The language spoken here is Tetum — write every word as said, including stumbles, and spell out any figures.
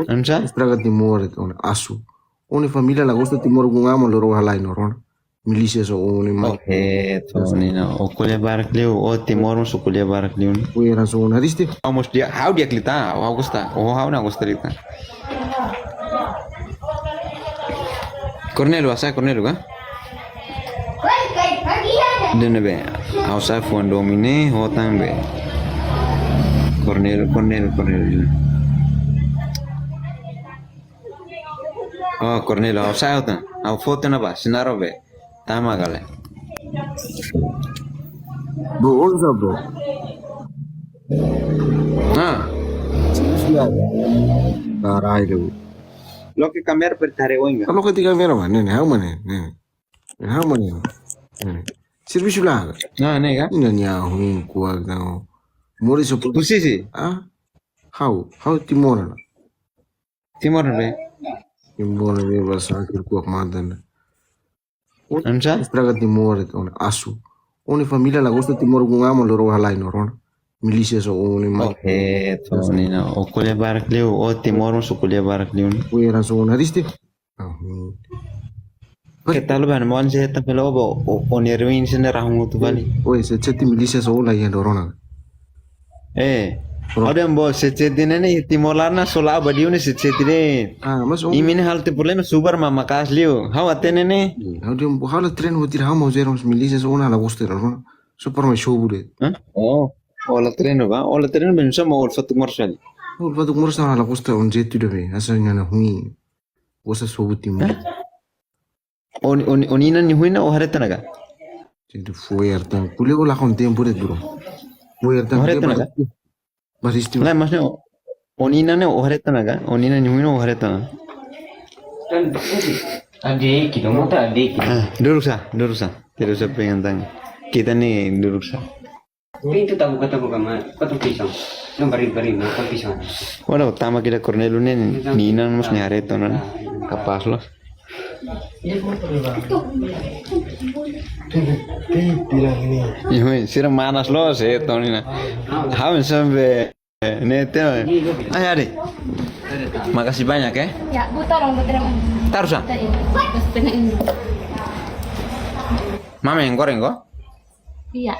Ansa? Estraga Timor, ita-nia asu. Ó-nia família la gosta Timor, kun aman loro halai no rona. Milísia só ó-nia mai. Oke, to nina. Ó ko'alia barak liu, ó Timor mós ó ko'alia barak liu. Ó heransa ó-nia hariste. Ha'u mós di'ak, ha'u di'ak liután, ha'u gosta. Ó ha'u la gosta liután. Cornélio, asa Cornélio ka? Dene be, ha'u sai fuan domin ne'e, ho tan be. Cornélio, Cornélio, Cornélio. Oh, Cornélio, ha'u sai ho tan. Ha'u foto na ba, sinaro be. Tama kale. Bro, onde está, bro? Ah. Caralho. Loke kamera para tare oinga. Loke tiha kamera, mano. Ne'e, ne'e, ha'u, mano, ne'e. Ha'u, mano. Ne'e. Servisu la. Nah, ne'e ka? Ina nia hun kuak na. Mori so. Posisi. Ah. Ha'u, ha'u Timor na. Timor be. Timor be, basa kir kuak matan. Ansa? Estraga Timor, ita-nia asu. Ó-nia família la gosta Timor, kun aman loro halai no rona. Milísia só ó-nia mai. Oke, to nina. Ó ko'alia barak liu, ó Timor mós ó ko'alia barak liu. Ó heransa ó-nia hariste. Ahun. Keta lu ban mon se ta pelo bo, ó-nia ruin sende rahun tu bali. Oi, se seti milísia só la iha no rona. Eh, bro. Ode bo se seti ne'e ne'e Timor laran só la ba diu ne'e se seti de. Ah, mas ó. Imi ne'e halo tiha problema subar ma maka'as liu. Ha'u hatene ne'e. Ha'u dehan bo ha'u la treinu hotu, ha'u mós zero milísia só la gosta rona. Só para mai show bude. Hah? Oh, ó la treinu ba? Ó la treinu ben sama ó fatuk morsal. Ó fatuk morsal la gosta ó-nia jetu de be. Asa nia na hui. Gosta sobu Timor. Hah? Ó, ó, ó-nia inan nia hui ne'e ó haree tiha ona ka? Sente fo'er tan. Ko'alia ó la konten por duro. Fo'er tan. Ó haree tiha ona ka? Mas isti. Lae, mas ne'e, ó-nia inan ne'e ó haree tiha ona ka? Ó-nia inan nia hui ne'e ó haree tiha ona. Ade, kita mau tak ade, kita. Ah, duduk sa, duduk sa. Tidak usah pegang tangan. Kita ni duduk sa. Pintu tabuka, tabuka, ma, kota pisang. Yang bari, bari, ma, kota pisang. Waduh, tama kita Cornélio ne'e, nia inan mós nia haree tiha ona. Kapás loos. Ih, hui, sira manas loos, eh, tiha ona. Ha'u sampai, eh, ne'e tiha. Ai, ade. Makasih banyak, eh. Ya, Bu, tolong, Bu, terima. Taruh sa. Tadi. Terus tengah ini. Mama yang goreng, ko? Iya.